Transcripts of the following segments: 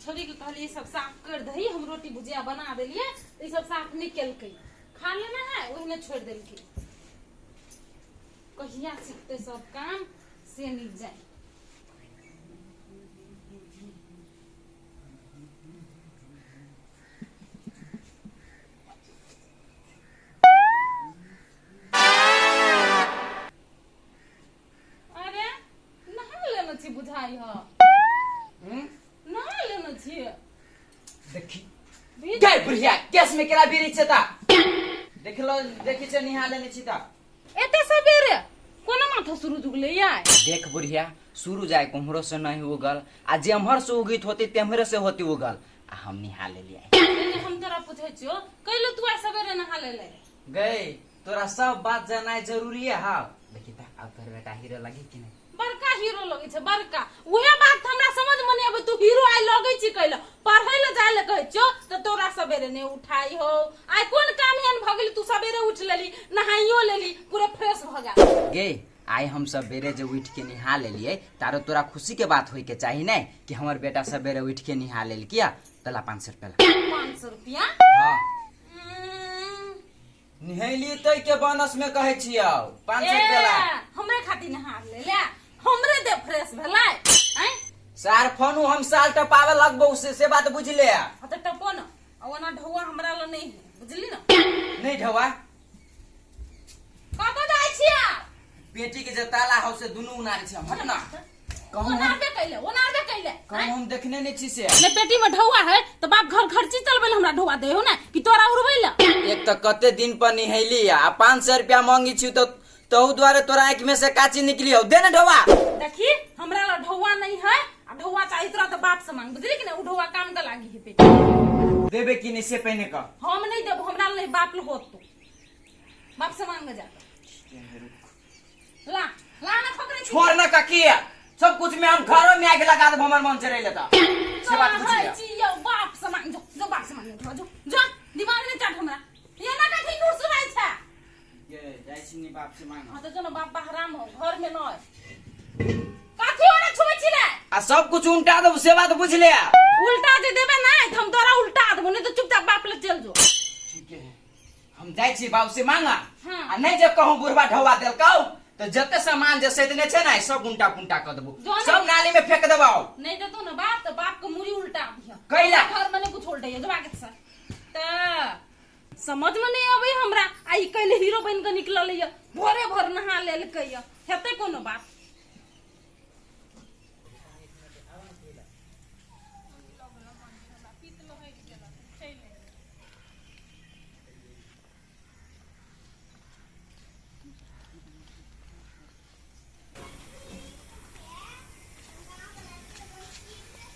छौड़ी के कहलियै सब साफ कर दही, हम रोटी भुजिया बना देलियै, तऽ ई सब साफ नहि केलकै। खा लेना है ओहिने छोड़ि देलकै। कहिया सीखतै सब काम से नहि जाय। अरे नहा लेने छी बुझाइ ह। हम्म? नहा लेने छी। देखी भीज गै बुढ़िया, केस में केरा बीड़ी छै ता देखलो, देखी छै निहा लेने छी ता। एते सबेरे कोना माथा सुरुज उगले यार? देख बुढ़िया, सूरज आइ कुम्हरो से नहीं उगल, आ जेम्हर से उगित होती तेम्हरे से होती उगल, आ हम निहा लेलियै। नहीं, हम तोरा पूछै छियो, कैलो तू आइ सबेरे नहा लेले? गै, तोरा सब बात जनाइ जरूरी है? हाँ, देखी ता, अब तोहर बेटा हीरो लगी कि नहीं? बड़का हीरो लगै छै, बड़का। उहे बात हमरा समझ में नहीं आबै, तू हीरो आइ लगै छी कैला? पढ़ै ले जाय ले कहै छियो तऽ तोरा सबेरे नहीं उठाई हो। आइ कोन काम एहन भऽ गेल तू सबेरे उठ लेली, नहाइयो लेली, पूरा फ्रेश भऽ गेल? गे, आइ हम सबेरे जे उठ के निहा लेलियै, तारो तोरा खुशी के बात होय के चाही ने कि हमर बेटा सबेरे उठ के निहा लेल। किया तला 500 रुपया ला। 500 रुपया? हाँ। निहैली तै के बोनस में कहै छियौ, 500 रुपया ला। ए, हमरे खातिर नहा ले ले, हमरे दे फ्रेश भेलै आँय? सार फोनू हम साल टपावे लगबौ, से बात बुझ ले। हाँ तऽ टपो न, आ ओना ढौआ हमरा ल नहीं है, बुझली न? नहीं ढौआ। कतऽ जाइ छियै? पेटी के जे ताला हौ से दुनू उनारे छै, हम हट ना कहूँ। ओनारबे कैले, ओनारबे कैले। कहूँ हम देखने नहीं छी से। ने पेटी में ढौआ है तो बाप घर खर्ची चलबै ले हमरा ढौआ दे हो ना कि तोरा उड़बै ले? एक तऽ कते दिन पर निहैली आ 500 रुपया मांगी छी, तो तहु दुआरे तोरा आँखि में से काची निकली हौ। दे ने ढौआ। देखी, हमरा ला ढौआ नहीं है, आ ढौआ चाही तोरा तो बाप से मांग, बुझली कि ना? उ ढौआ काम के लागी है पेटी। देबे कि नहीं से पहिने कह। हम नहीं देबो, हमरा ला नहीं, बाप ला होत, तू बाप से मांग जा। ला ला ना पकड़े छी। छोड़ ना काकी, सब कुछ में हम घरों में आग लगा देब, हमर मन से रह लेता से बात बुझ लिया। छी यौ, बाप से मांग, जो जो बाप से मांग, जो जो जो दिमाग नहीं चाट हमरा। ये ना कथी नूर सुनाई छै? ये जाइ छी नी बाप से मांग। हां तो जो ना, बाप हराम हो, घर में न कथी ओना छुबै छी रे? आ सब कुछ उल्टा देब से बात बुझ लिया। उल्टा जे देबे ना त हम तोरा उल्टा देबो, नहीं तो चुपचाप बाप ले चल जो। ठीक है, हम जाइ छी बाप से मांगा। हाँ। आ नहीं जे कहूँ बुढ़वा ढौआ देलकौ तो जते सामान जे सैतने छै ना सब उल्टा पुल्टा कर देबो, जो ना- सब नाली में फेंक देबो। नहीं देतो ना बाप तो बाप के मुड़ी उल्टा दिया। कैला? घर में नहीं कुछ उल्टा है, जो आगे से त समझ में नहीं आबै हमरा। आ ई कैले हीरो बन के निकलल ये, भोरे भोर नहा लेलकै ये, हेतै कोनो बात?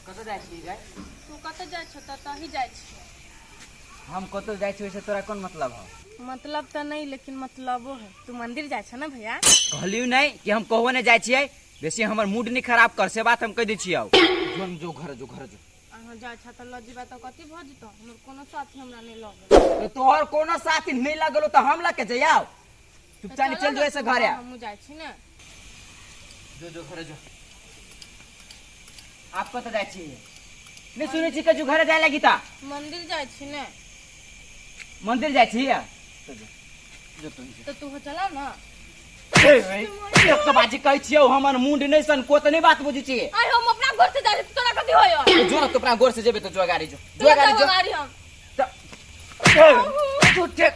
कतऽ जाइ छी गाय? तू कतऽ जाइ छौ तऽ तही जाइ छियै। हम कतऽ जाइ छी ओहिसँ तोरा कोन मतलब हौ? मतलब तऽ नहि, लेकिन मतलबो है। तू मंदिर जाइ छौ ने भैया? कहलियौ नहि कि हम कहबो नहि जाइ छियै। बेसी हमर मूड नहि खराब कर से बात हम कहि दै छियौ। जो जो घर जो, घर जो। अहाँ जाइ छऽ तऽ लऽ जेबा तऽ कथी भऽ जेतौ? हमर कोनो साथी हमरा नहि लऽ गेल। तऽ तोहर कोनो साथी नहि लगलो तऽ हम लऽ के जइयौ? चुपचाप चल जो ऐसे घरे। हमहूँ जाइ छी ने। जो जो घरे जो। आप कतऽ जाइ छी? नहि सुनै छी कजू घरे जाय लागी ता? मंदिर जाइ छी ने। मंदिर जाइ छी? तो जो जो तू जो। तऽ तू चला ना। एक तो बाजी कहै छियौ, हमर मूड नहि सनको तऽ नहि बात बुझै छियै। आइ हम अपना घर से जाइ छी, तोरा कथी होय? जो ना, तू अपना गोर से जेबे तऽ जो गाड़ी जो, जो गाड़ी जो। गाड़ी हम झूठे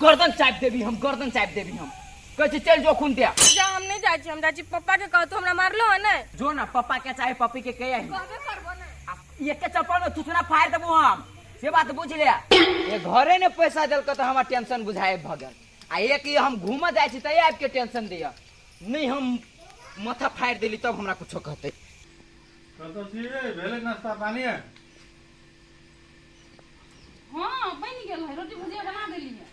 गर्दन चापि देबी हम, गर्दन चापि देबी हम। कहै छी चल जो खून दिया। जा, हम नहीं जाइ छी, हम जाइ छी पप्पा के कहतो हमरा मारलो है ने। जो ना पप्पा के चाहे पप्पी के कहि आही। कहबे करबो ने। एके चप्पल में थुथुना फाड़ि देबो हम से बात बुझ ले। ये घरे ने पैसा देलक तऽ हमर टेंशन बुझाए भऽ गेल, आ एक ये हम घूमऽ जाइ छी तऽ आबि के टेंशन दिअ। नहि हम माथा फाड़ि देली तब हमरा कुछो कहतै। कतऽ छी रे? भेलै नाश्ता पानी? हाँ बनि गेल है, रोटी भुजिया बना देलियै।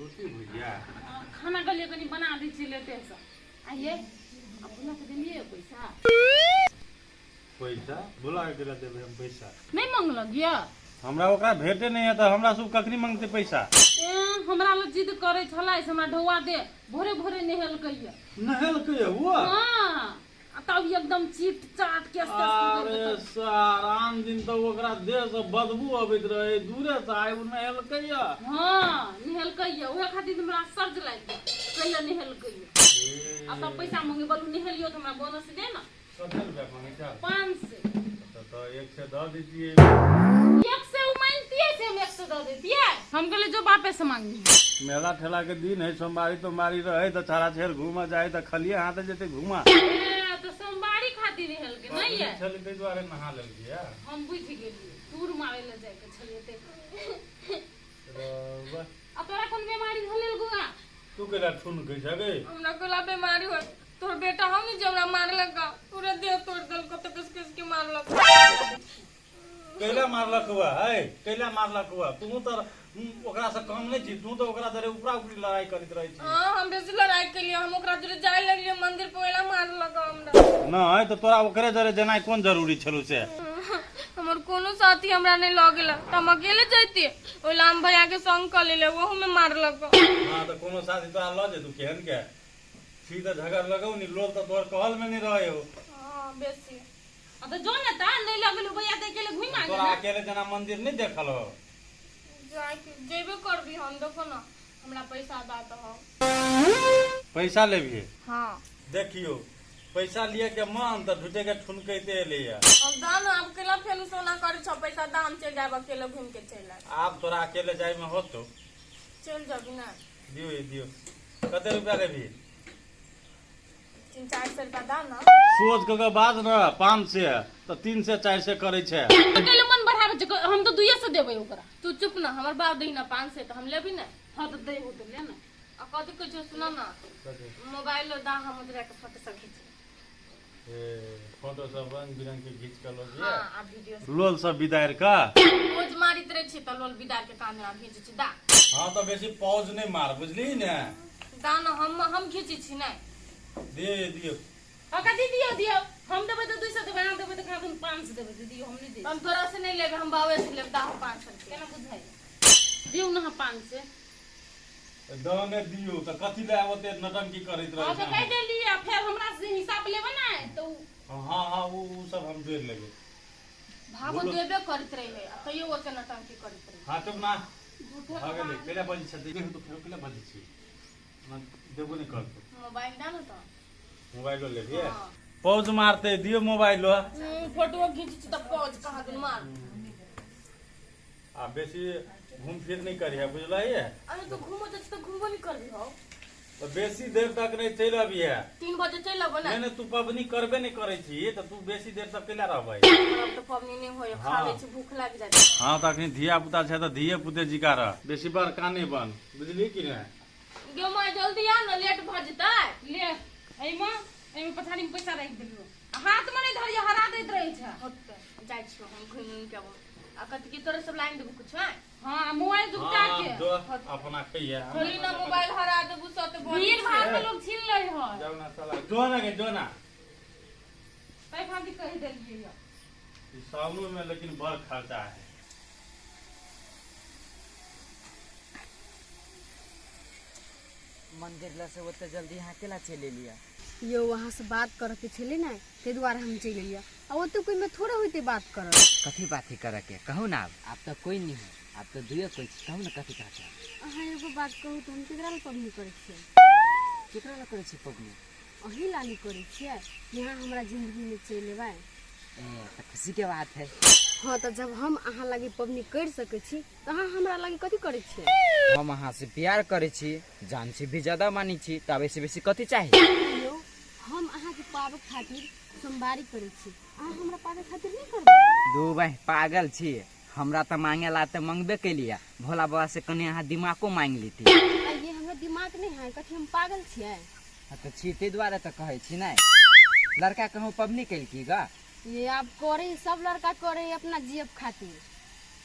रोटी भुजिया? हाँ, खाना कहलियै कनि बना दै छी लेटे से। आइए आ बुला के देलियै पैसा? पैसा बुला के केला देबै हम पैसा? नहि मंगलक यऽ? हमरा ओकरा भेटे नहि है तऽ हमरा सब कखनी मंगतै पैसा? ए, हमरा लग जिद करै छलै से हमरा ढौआ दे, भोरे भोरे नहेलकै यऽ। नहेलकै यऽ? हुआ? हाँ। आ तब एकदम चीट चाट के अरे सार आन दिन तऽ ओकरा देह से बदबू अबैत रहे, दूरे से आबि नहेलकै या। हां नहेलकै या, उहे खातिर हमरा आश्चर्य लागि गेल कैला नहेलकै या। आ तब पैसा मांगे बोलू नहेलियो त हमरा बोनस दे ना। कते रुपया मांगे छ? 500। तो 100 दऽ दीजिए। 100 उ मांगतिए से हम 100 दऽ देतिए। हम कहले जो बापे से मांगी। मेला ठेला के दिन है, सोमवारी तोमवारी रहे तो छाड़ा छेड़ घूमा जाए तो खलिए हाथ जेते घूमा। तो सोमवारी खातिर नहेलकै नहीं है। छली ताहि दुआरे नहा लेलकै। हम बुझि गेलियै टूर मारे ले जाय के छलियै ते। आ तोरा कोन बीमारी भेल गुआ? तू केला ठुनकै छ गे? हमरा कोला बीमारी हो, तोर बेटा हम नहीं जे हमरा मारलक, पूरा देह तोड़ देलक, त कस कस के मारलक। कैला मारलक हुआ है? कैला मारलक हुआ? तू तो ओकरा से कम नहीं छी, तू तो ओकरा जरे उपरा उपरी लड़ाई करैत रहै छी। हां हम बेसी लड़ाई केलियै, हम ओकरा जरे जाय लगलियै मंदिर पर, ओला मारलक हमरा। नहीं तो तोरा ओकरे जरे जेनाइ कोन जरूरी छलौ से? हमर कोनो साथी हमरा नहीं लऽ गेल त हम अकेले जैतियै, ओला हम भैया के संग क लेले, ओहू में मारलक। हां त कोनो साथी तोरा लऽ जेतौ केहन के छी त झगड़ लगौ नि, लोल त तोहर कहल में नहीं रहे हो। हां बेसी। आ त जो ने ता नहीं लगलू भैया देखे ले घुमा तोरा अकेले जना मंदिर नहीं देखल हो। जाय के जेबे करबी हम, देखो ना हमरा पैसा दा दहो। पैसा लेबिहे? हां देखियो पैसा लिए के मन त झूठे के ठुनकैते एलैया। अब दा ना, अब केला फेन सोना करे छ पैसा दा, हम चल जाब अकेले घूम के चल आब। आब तोरा अकेले जाय में होतो? चल जाबी ना। दियो दियो। कते रुपया लेबी? 300-400 रुपया दा ना। सोच के बाज न, 500 त 300 400 करे छै। अकेले मन बढ़ाबै छै, हम त 200 देबै ओकरा। तू चुप ना, हमर बाप दही ना 500 त हम लेबी ना। हां त दे हो त ले ना। आ कथि कहै छौ सुन ना, मोबाइल दा हम ओकरा के फोटो सब खींच। ए फोटो सब रंग बिरंग के खींच के लो। हां आ वीडियो लोल सब बिदार का रोज मारित रहे छी त लोल बिदार के कान में खींच छी दा। हां त बेसी पॉज नहीं मार, बुझली ने? दा ना हम खींची छी नै। दे दियो। हां कथि दियो दियो, हम देबै त 200 देबै, हम देबै त खाखुन 500 देबै। दियो हम नहीं दे। हम तोरा से नहीं लेबै, हम बाबे से लेब। दा 500 केना बुझाइ दियो ना 500 दाने दियो त कथि ले ओते नटंकी करैत रहै। हां त कहि देलियै, फेर हमरा से हिसाब लेबै ना त हां हां उ सब हम जोड़ लेबै। भागो देबे करैत रहे आ तैयो ओते नटंकी करैत रहे। हां चुप ना भ गेलै, केला बजै छै देखू त फेर केला बजै छै ना देबो नहीं करतौ। मोबाइल दा ना त मोबाइलो लेबिए? पॉज मारते दियो मोबाइलो। फोटो खींच छी त पॉज कहां दिन मार। आ बेसी घूम फिर नहीं करिहे, बुझलहिए? अरे तू घूमो त घूमबो नहीं करबी हो। तो बेसी देर तक नहीं चलि अबिहे। 3 बजे चलि अबो ना। नहीं नहीं तू पबनी करबे नहीं करै छी त तू बेसी देर तक केला रहबै? अब त पबनी नहीं होय, खा लै छी भूख लागि जाइ। हां त अखनी धिया पुता छै त धिये पुते जिका रह, बेसी बार काने बन, बुझली कि नै? गे माय जल्दी आ ना, लेट भ जेतै। ले एहिमे एहिमे पछाड़ी में पैसा राखि देलियो, हाथ में नहीं धरियो, हरा दैत रहै छै। होतै जाइ छियो हम घुमि घुमि के आबो। आ कथि की तोरे सब लाइन देबो कुछ है? हां मोबाइल जुगता के जो अपना खइया थोड़ी ना मोबाइल हरा देबू सत भीड़ भाड़ में लोग छीन लै है। जाऊ ना साला, जो ना के जो ना तै खातिर कहि देलियै या। ई सावनो में लेकिन बड़ खर्चा है। मंदिर ला से ओते जल्दी यहाँ केला चलि एलियै? यो वहाँ से बात करे के छलै ने, ताहि दुआरे हम चलि एलियै। आ ओते कोई में थोड़े होते बात करब। कथी बात करे के कहू ना? आब त कोई नहीं है, आब त दुए कोई छी, कहू ना कथी कहत। अहाँ एगो बात कहू त हम केकरा ला पबनी करै छियै? केकरा ला करै छी पबनी? अहीं ला नहीं करै छियै, यहाँ हमरा जिंदगी में चलि एबै। ए त खुशी के बात है। हाँ त जब हम अहाँ लागी पबनी कर सकै छी त अहाँ हमरा लागी कथी करै छियै? हम अहाँ से प्यार करै छी, जान से भी ज्यादा मानै छी, त आब एहिसे बेसी कथी चाही? यौ हम अहाँ के पाबै खातिर सोमवारी करै छी, अहाँ हमरा पाबै खातिर नहीं करबै? दू भाई पागल छी, हमरा त मांगे ला त मंगबे केलियै, भोला बाबा से कनि अहाँ दिमागो मांगि लेती। आ ये हमरा दिमाग नहीं है, कथी हम पागल छियै? हाँ त छी, ताहि दुआरे त कहै छी नै। लड़का कहूँ पबनी केलकी गा? ये आप करे, सब लड़का करे अपना जीव खातिर।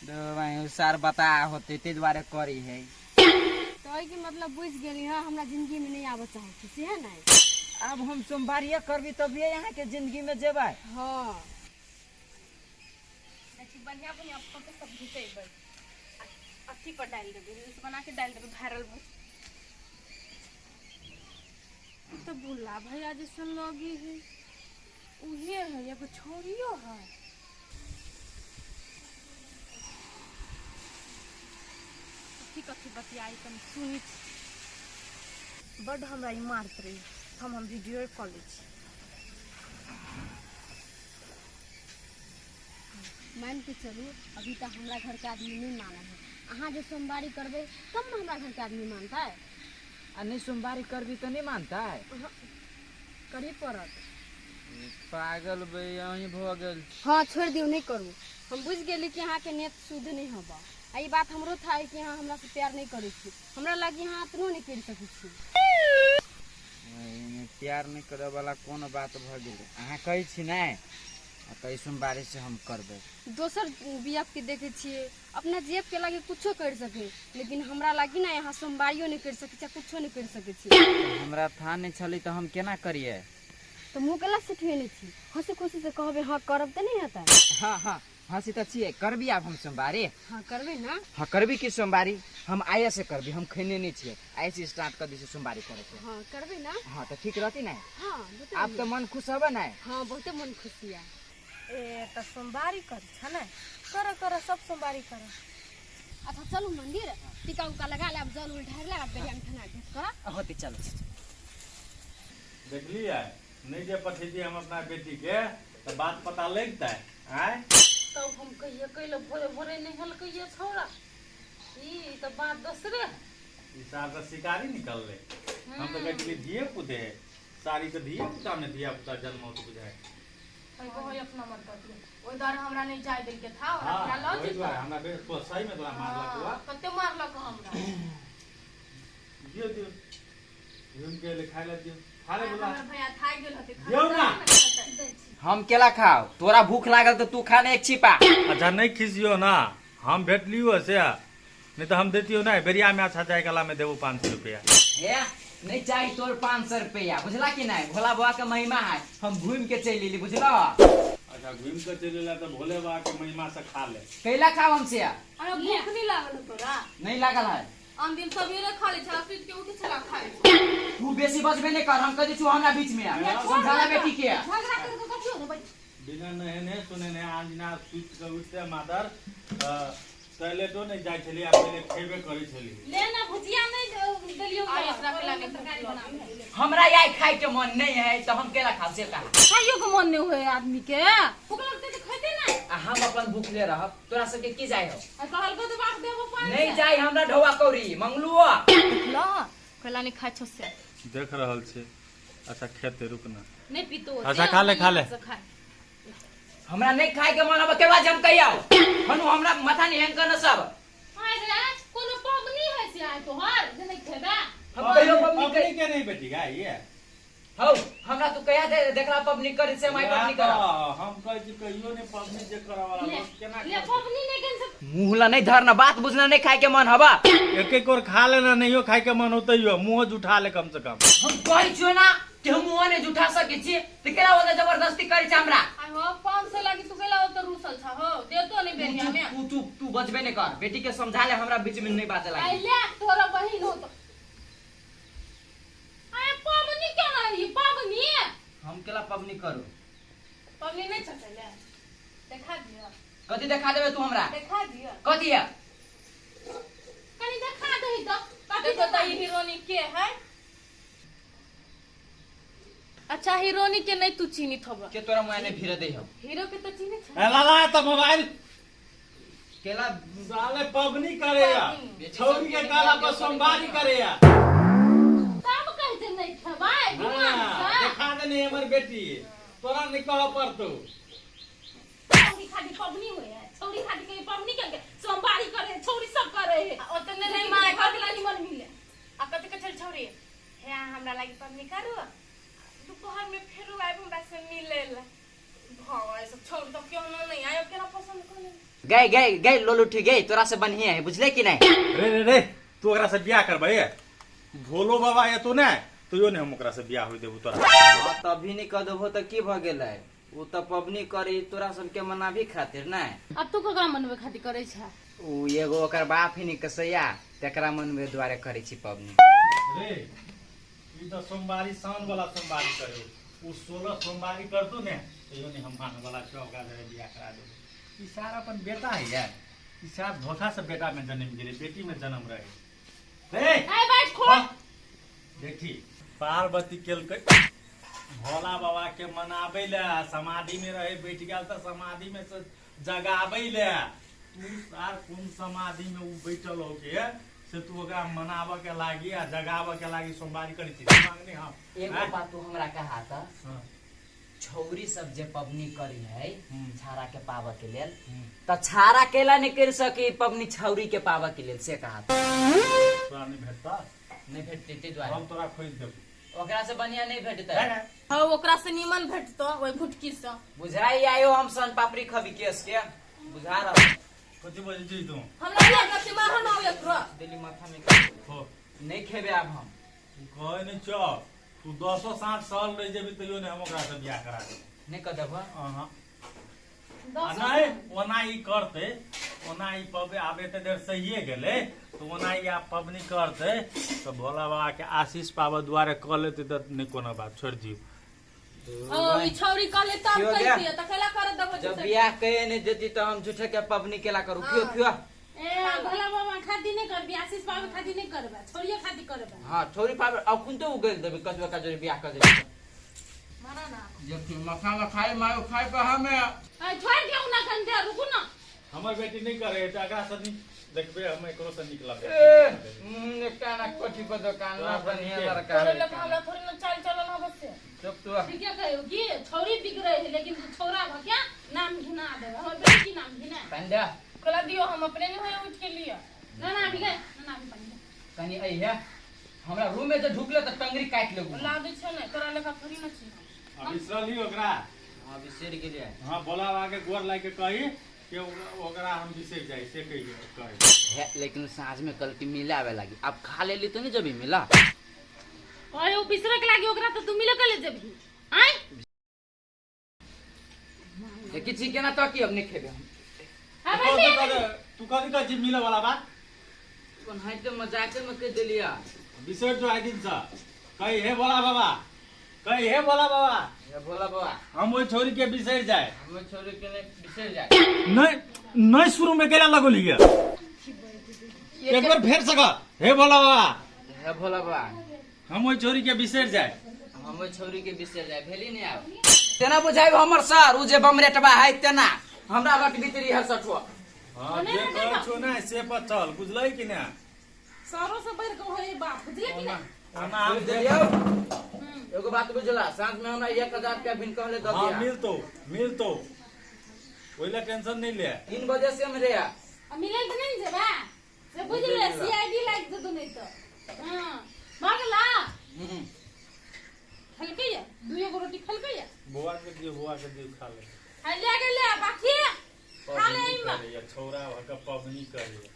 दू सार बता होते ताहि दुआरे करी है। तो के मतलब बुझ गेली हाँ, हमरा जिंदगी में नहीं आबऽ चाहै छी से है नै? अब हम सोमवारिया करबी तभिए यहाँ के जिंदगी में जेबै। हाँ बढ़िया बढ़िया फोटो सब घिचेबै, अथी पर डालि देबै, रील्स बना के डालि देबै, वायरल भऽ जेतै। तो भुला भैया जैसन लगी है। उहे है एगो छोरियो है। कथी कथी बतियाई कनी सुनी छी। बड हमरा ई मारत रही, हम वीडियो कॉल लै छी। मान के चलू अभी तक हमरा घर के आदमी नहीं माना है। अहाँ जे सोमवारी करबै तब न हमरा घर के आदमी मानतै। आ नहीं सोमवारी करबी तो नहीं मानता है? करे पड़त। पागल बे अहीं भ गेल। हाँ छोड़ दियौ, नहीं करू। हम बुझि गेली कि अहाँके नेत शुद्ध नहीं हबा। आ ई बात हमरो था कि अहाँ हमरा से प्यार नहीं करै छी। हमरा लागी अहाँ अपनो नहीं करि सकै छी। एहिमे प्यार नहीं करे वाला कोन बात भ गेलै? अहाँ कहै छी नहि तऽ ई सोमवारी से हम करबै। दोसर बियाह के देखे छियै अपना जेब के लागी कुछो कर सके, लेकिन हमरा लागी ना यहाँ सोमवारियो नहीं कर सकै छी, कुछो नहीं कर सकै छी। हमरा था नहीं छलै तऽ हम केना करियै? तऽ मुँह केला से ठेने छी? हंसी खुशी से कहबै हाँ करब तऽ नहीं हेतै? हाँ हाँ हंसी तऽ छियै, करबी आब हम सोमवारी। हाँ करबै ना। हाँ करबी की सोमवारी? हम आइए से करबी, हम खैने नहीं छियै, आइ से स्टार्ट कर दै छियै सोमवारी करे के। हाँ करबै ना। हाँ तऽ ठीक रहती ना? हाँ बहुते। आब तऽ मन खुश हबे ना? हाँ बहुते मन खुशी है। ए तऽ सोमवारी करै छ ने? कर कर सब सोमवारी कर। अच्छा चलू मंदिर, टीका उका लगा लेब, जल उल ढारि लेब, बेरिया में खाना भेट कर। होती चलू। देखलियै नहीं जे पठेती हम अपना बेटी के तो बात पता लगता है आय। तब हम कहिए कैले भोरे भोरे नहेलकै छौड़ा, ई तऽ बात दोसरे है। ई साल तऽ शिकारी निकलले। हम तऽ कहै छलियै धिये पुते साड़ी तऽ धिये पुता में धिया पुता जन्मौत बुझाय। कहियो अपना मत बतियो, ओहि दुआरे हमरा नहीं जाय देलकै था, हमरा लऽ ओहि जेतौ। दुआरे हमरा तो सही में तोरा मारलक हुआ। कते मारलक हमरा। दियो दियो घूम के ले खाय ले दियो, खा ले बोला। हमर भैया थाकि गेल होतै। दियौ ना। हम केला खाओ, तोरा भूख लागल तऽ तू खा ने एक छिपा। अच्छा नहीं खिसियो ना, हम भेटलियो से नहीं तो हम देतियो ना बेरिया में। अच्छा जाय गला में देबो 500 रुपया। हे नहीं चाही तोर 500 रुपया, बुझला कि नहीं? भोला बाबा के महिमा है, हम घूम के चलि एली, बुझला? अच्छा घूम के चलि एला तऽ भोले बाबा के महिमा से खा ले। कैला खाओ हमसे? अरे भूख नहीं लागल तोरा? नहीं लागल है। हम दिन सवेरे खा ले छला, सुति के उठे छला खाए। तू बेसी बजबे नहीं कर, हम कह दै छु हमरा बीच में समझाला बेटी के। झगड़ा कर के कथियो ने बैठ। बिना नहेने सुनेने आज ना सुति के उठते मादर टॉयलेटो नहीं जाइ छली आ पहिले खेबे करै छली। ले ना भुजिया नहीं देलियो। आ एकरा के लागे तरकारी बना। हमरा आइ खाय के मन नहीं है तो हम केला खाओ से कहा? खाइयो के मन नहीं होए आदमी के, भूख लगते तो खेते ना। आ हम अपन भूखले रहब, तोरा सबके की जाय हो? आ कहलको तो बात देबो 500। नहीं जाय हमरा ढौआ कौड़ी मंगलुआ। ल कैला नहीं खाइ छौ से? देख रहल छी। अच्छा खेते रुक ना। नहीं पीतो। अच्छा, खा ले, खा ले। हमरा नहीं खाय के मन अब के बाद हम कहिया हनु हमरा माथा नहीं हैंग करना सब। आइ रे कोनो पबनी है से आइ तोहर जे नहीं खेबा? हम कहियो पबनी पबनी के नहीं बेटी गाय ये हौ हमरा तू कहिया दे देखला पबनी करे से माय पबनी कर। हम कहै छी कहियो नहीं पबनी जे करे वाला लोग केना ले पबनी नहीं केन से मुंह ला नहीं धरना, बात बुझना नहीं खाय के मन हवा। एक एक और खा लेना, नहीं खाय के मन होतै यो मुंह जुठा ले कम से कम। हम कहै छियो ना कि हम मुंह नहीं जुठा सकै छी त केना ओते जबरदस्ती करै छै हमरा? आइ हो 500 लागी तू कैला ओते रुसल छ हो? देतो नहीं बेरिया में। तू चुप, तू बजबे नहीं कर, बेटी के समझा ले, हमरा बीच में नहीं बाजे लागी। आइ ले तोरा बहिन हो तो आइ पबनी केना ई पबनी? हम केला पबनी करू? पबनी नहीं छकले देखा दियो। कथी देखा देबे तू हमरा? देखा दियो। कथी है? कनी देखा दही तो कथी? देखो त ई हीरोनी के है। अच्छा हीरोनी के नहीं तू चीनी थब के तोरा मोबाइल में भीड़ दे हो? हीरो के तो चीनी छ। ए लाला त मोबाइल केला साले पबनी करे या छौरी के काला पर सोमवारी करे या तब कहै छै नहीं खेबै गुमान से। देखा देने हमर बेटी तोरा नहीं कह पड़तो। छौरी खाली पबनी होय है, छौरी खाली के पबनी के सोमवारी करे, छौरी सब करे है। ओतने नहीं मारे घर के लानी मन मिले। आ कथि के छल छौरी हे हमरा लागी पबनी करू दोपहर में फेरू आबि हमरा से मिले ला। भाव सब छोड़ तो क्यों ना नहीं आयो केना पसंद कर गए गए गए लोल उठी गए, तोरा से बढ़िया है बुझले कि नहीं? रे रे रे तू ओकरा से बियाह करबै? भोलो बाबा एतो ने तो यो ने हम ओकरा से बियाह होय देबो तोरा। हां तभी नहीं कह देबो त की भ गेलै? उ त पबनी करी तोरा सबके मनाबी खातिर नै। अब तू ककरा मनबे खातिर करै छ? उ एगो ओकर बाप ही नहीं कसैया तेकरा मनबे दुआरे करै छी पबनी। रे ई त सोमवारी साउन वाला सोमवारी करे। ओ 16 सोमवारी करतौ ने तैयो नहीं हम माने वाला छौ, ओकरा जरे बियाह करा देबो। ई सारा अपन बेटा है यार, ई सारा धोखा से बेटा में जन्म गेलै, बेटी में जन्म रहे। रे ए बैठ खोल। देखी पार्वती केलकै भोला बाबा के मनाबै ले, समाधि में रहे बैठ गेल तऽ समाधि में से जगाबै ले। तू सार कोन समाधि में उ बैठल हो के से तू ओकरा मनाबऽ के लागी आ जगाबऽ के लागी सोमवारी करै छी मांगने हम। एगो बात तू हमरा कहा त, हाँ। छौरी सब जे पबनी करी है छाड़ा के पाबऽ के लेल, हम्म। त छाड़ा केला नहीं कर सकी पबनी छौरी के पाबऽ के लेल, से कहा त। तोरा नहीं भेटता? नहीं भेटतै ताहि दुआरे हम तोरा खोजि देबो। ओकरा से बढ़िया नहीं भेटतै। नहीं, नहीं। हाँ ओकरा से नीमन भेटतो ओहि भुटकी से। बुझाई आयो हम सन पापड़ी खबी केस के बुझा रहल। कथी बजै छी तू? हमरा लग के मारन ना एकरो दिल्ली माथा में हो। नहीं खेबे आब हम। तू कहै नहीं छौ, तू 10 60 साल रहि जेबी तैयो नहीं हम ओकरा से बियाह करा देबो। नहीं कह देबो? अहाँ। आ नहीं ओना ई करतै, ओना ई पबे आब एते देर सहिए गेलै तऽ ओना ई आब पबनी करतै तऽ भोला बाबा के आशीष पाबऽ दुआरे कऽ लेतै तऽ नहीं कोनो बात, छोड़ि दियौ। ओ ई छौरी कहले तब क्यों कहितियै गया? तऽ कैला कर देबो? जब बियाह कहे नहीं देती तो हम झूठे के पबनी केला करू। क्यों क्यों? ए भोला बाबा खातिर नहीं करबी, आशीष पाबे खातिर नहीं करबा, छोड़िए खातिर करबा। हां छोरी पाबे अखुन तो उगल देबे कचुआ कचोरी बियाह कर देबे। मारा ना जब तू मखाना खाए मायो खाए पर हमें ए छोड़ दियौ ना कंधा, रुकू ना। हमर बेटी नहीं करे त एकरा से नीक देखबे हम, एकरो से नीक लगबे। ए एकटा ना कोठी पर दुकान ना बढ़िया लड़का। तोरे लग हमरा थोड़ी ना चाल चलन होबे से। चुप तू। ठीक है कहियो कि छौरी बिगड़े है लेकिन तू छौरा भ क्या नाम घिना दे, हमर बेटी की नाम घिना। पंडा खोला दियो हम अपने नहीं होय उठ के लियो। ना ना अभी गए, ना ना अभी पानी दे। कनी आई है हमरा रूम में जे ढुकले त टंगरी काट लेबू। ला दे छो ने तोरा लेखा थोड़ी ना छी। अब बिसरली ओकरा? हां बिसर गेलियै। हां भोला बाबा के गोर लाग के कही कि ओकरा हम बिसर जाई से कहियो कही। है लेकिन साँझ में कल की मिला आवे लागी, अब खा लेली तो नहीं जबी मिला। ओए ओ बिसरे के लागी ओकरा तो तू मिले के ले जबी। आय देखी छी केना तो की अब नहीं खेबे हम। हां तू भाई कथी तू कथी कहै छी मिले वाला बात? ओनाहिते मजाके में कह देलिया। बिसर जो आई दिन से कही हे भोला बाबा, कही हे भोला बाबा। हे भोला बाबा हम ओइ छोरी के बिसर जाए। हम ओइ छोरी के नहीं बिसर जाए। नहीं नहीं शुरू में केला लगोली गया। एक बार फेर सका हे भोला बाबा। हे भोला बाबा हम ओइ छोरी के बिसर जाए। हम ओइ छोरी के बिसर जाए भेली नहीं आब। तेना बुझाइब हमर सर उ जे बमरेटबा है तेना हमरा रट भीतरी हर सठुआ। हां जे कहै छौ ने से पर चल, बुझलै कि ना? सरो से बढ़ के होए बाप, बुझले कि ना? ओना हम देलियौ। एगो बात बुझला, साँझ में हमरा 1000 रुपया बिन कहले दऽ हां दिया। मिलतो मिलतो, ओइला टेंशन नहीं ले। 3 बजे से हम रे आ मिले त नहीं जेबा से बुझले, सीआईडी लाग जतो नहीं तो। हां मांगला खलकै या दुइयो गो रोटी खलकै या। बौआ के दियो, बौआ के दियो खा ले। आ ले गेले बाकी खा ले पबनी इमा। करैया, छौरा भऽ के पबनी करैया।